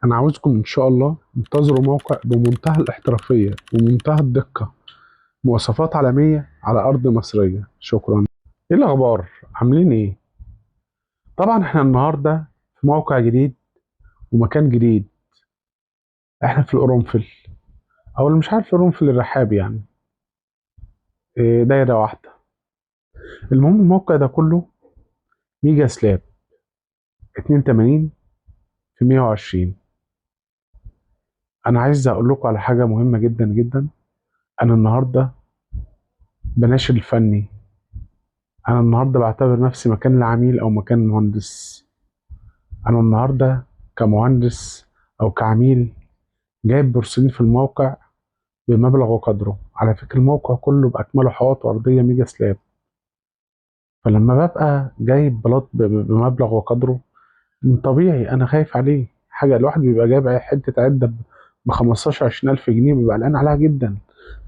انا عاوزكم ان شاء الله انتظروا موقع بمنتهى الاحترافية ومنتهى الدقة، مواصفات عالمية على ارض مصرية. شكرا. ايه الاخبار؟ عاملين ايه؟ طبعا احنا النهاردة في موقع جديد ومكان جديد. احنا في القرنفل، او اللي مش عارف القرنفل الرحاب يعني، إيه، دايرة واحدة. المهم الموقع ده كله mega slab 82 في 120. انا عايز اقول لكم على حاجة مهمة جدا جدا. انا النهاردة بناشر الفني، انا النهاردة بعتبر نفسي مكان العميل او مكان المهندس. انا النهاردة كمهندس او كعميل جايب بورسلين في الموقع بمبلغ وقدره. على فكرة الموقع كله بأكمله حواط وأرضية mega slab. فلما ببقى جايب بلاط بمبلغ وقدره، من طبيعي أنا خايف عليه. حاجة الواحد بيبقى جايب حتة عدة بخمستاشر عشرين ألف جنيه بيبقى قلقان عليها جدا،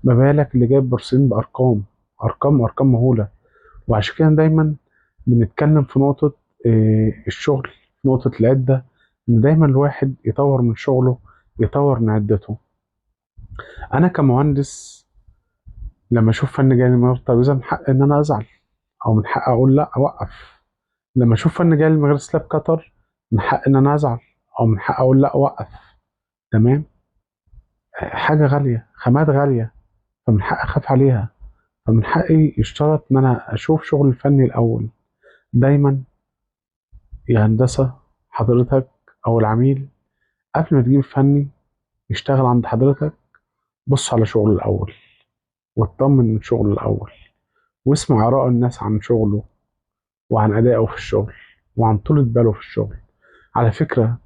ما بالك اللي جايب بورسلين بأرقام أرقام أرقام مهولة. وعشان كده دايما بنتكلم في نقطة، الشغل، في نقطة العدة، إن دايما الواحد يطور من شغله، يطور من عدته. أنا كمهندس لما أشوف فن جاي من غير ترابيزة من حق إن أنا أزعل، أو من حق أقول لأ أوقف. لما أشوف فن جاي من غير slab cutter من حق إن أنا أزعل، أو من حق أقول لأ أوقف. تمام؟ حاجة غالية، خامات غالية، فمن حق أخاف عليها، فمن حقي يشترط إن أنا أشوف شغل الفني الأول. دايما يا هندسة حضرتك أو العميل قبل ما تجيب فني يشتغل عند حضرتك بص على شغله الأول، واطمن من شغله الأول، واسمع آراء الناس عن شغله وعن أدائه في الشغل وعن طولة باله في الشغل. على فكرة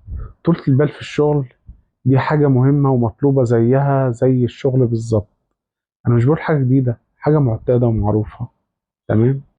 طولة البال في الشغل دي حاجة مهمة ومطلوبة زيها زي الشغل بالظبط. أنا مش بقول حاجة جديدة، حاجة معتادة ومعروفة. تمام؟